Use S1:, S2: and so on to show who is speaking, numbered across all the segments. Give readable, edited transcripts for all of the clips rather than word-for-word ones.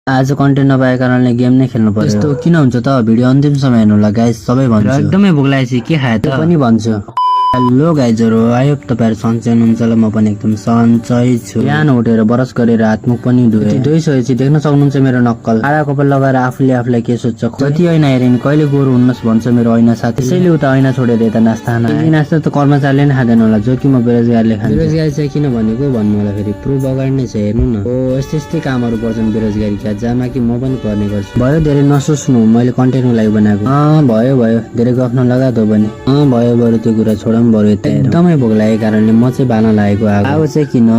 S1: आज कन्टेन्ट नपाएको कारणले गेम नै खेल्नु पर्यो। यस्तो किन हुन्छ त? भिडियो अन्तिम समय हेर्नु होला गाइस, सबै भन्छु। एकदमै भोक लागेपछि के खाए त पनि भन्छु। हेलो गाइजहरु, आई होप तपाईहरु सन्चै हुनुहुन्छ होला। म पनि एकदम सन्चै छु। बिहान उठेर ब्रस गरेर हात मुख पनि धोए। धोइसकेपछि देख्न सक्नुहुन्छ मेरो नक्कल। काला कपाल लगाएर आफूले आफूलाई के सोच्छ, जति ऐना हेरिन कहिले गोरो हुन्नस् भन्छ मेरो ऐना साथी। त्यसैले उता ऐना छोडेर यता नास्ता खान आए। नास्ता त कर्मचारीले नै खाँदैन होला, जो कि म बेरोजगारले खान्छु। बेरोजगारी चाहिँ किन भनेको भन्नु होला फेरि प्रुफ अगाडि नै छ, हेर्नु न। ओ यस्तै यस्तै कामहरु पर्छन् बेरोजगारी क्या, जहाँ कि म पनि पर्ने गर्छु। भयो धेरै नसोच्नु, मैले कन्टेन्टको लागि बनाएको। भयो भयो, धेरै गफ नलगा त पनि। भयो बरु त्यो कुरा छोडम बरु। एकदमै भोक लागेको कारणले म चाहिँ बाल्न लागेको। आगो चाहिँ किन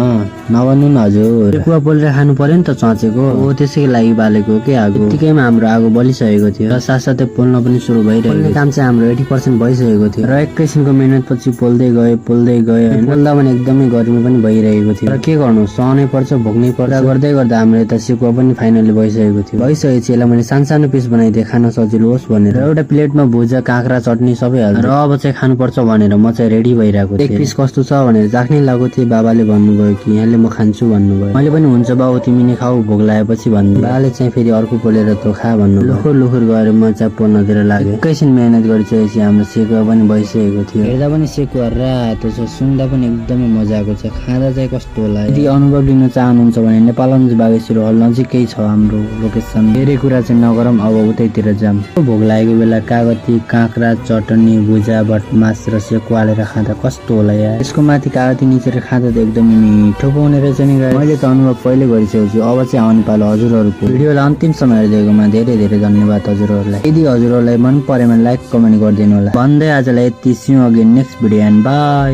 S1: नभन्नु न हजुर, कुवा पोलेर खानु पर्यो नि त चचेको। हो त्यसैको लागि बालेको के आगो। त्यतिकैमा हाम्रो आगो बलिसकेको थियो र साथसाथै पोल्न पनि सुरु भइरहेको। काम चाहिँ हाम्रो 80% भइसकेको थियो र एकैछिनको मेहनतपछि पोल्दै गयो। पोल्दा पनि एकदमै गर्मी पनि भइरहेको थियो र के गर्नु, सहनै पर्छ, भोग्नै पर्छ। गर्दै गर्दा हाम्रो यता सेकुवा पनि फाइनली भइसकेको थियो। भइसकेपछि यसलाई मैले सानो पिस बनाइदिएँ खान सजिलो होस् भनेर। एउटा प्लेटमा भुजा, काँक्रा, चटनी सबै हाल्छ र अब चाहिँ खानुपर्छ भनेर म चाहिँ रेडी भइरहेको थिएँ। एक पिस कस्तो छ भनेर चाख्नै लागेको थिएँ। बाबाले भन्नुभयो कि यहाँले म खान्छु भन्नुभयो। मैले पनि हुन्छ बाउ तिमी नै खाऊ भोक लागेपछि भन्नु। बाबाले चाहिँ फेरि अर्को पोलेर त खा भन्नु। लुखुर गएर म चाहिँ पोल्नतिर लाग्यो। एकैछिन मेहनत गरिसकेपछि हाम्रो सेकुवा पनि भइसकेको थियो। हेर्दा पनि सेकुवा रातो छ, सुन्दा पनि एकदमै मजाको छ, खाँदा चाहिँ कस्तो होला। यदि अनुभव लिन चाहनुहुन्छ भने नेपालगञ्ज बागेश्वरी हल नजिकै छ हाम्रो लोकेसन। धेरै कुरा चाहिँ नगरौँ, अब उतैतिर जाम। भोक लागेको बेला कागती, काँक्रा, चटनी, भुजा, भटमास र सेकुवा हालेर खाँदा कस्तो होला यार। यसको माथि कागती निचेर खाँदा त एकदमै मिठो पाउने रहेछ नि गाइस। मैले त अनुभव पहिले गरिसकेको छु, अब चाहिँ आउने पालो हजुरहरूको। भिडियोलाई अन्तिम समय हेरिदिएकोमा धेरै धेरै धन्यवाद हजुरहरूलाई। यदि हजुरहरूलाई मन परेमा लाइक कमेन्ट गरिदिनु होला भन्दै आजलाई यति। See you again next video and by.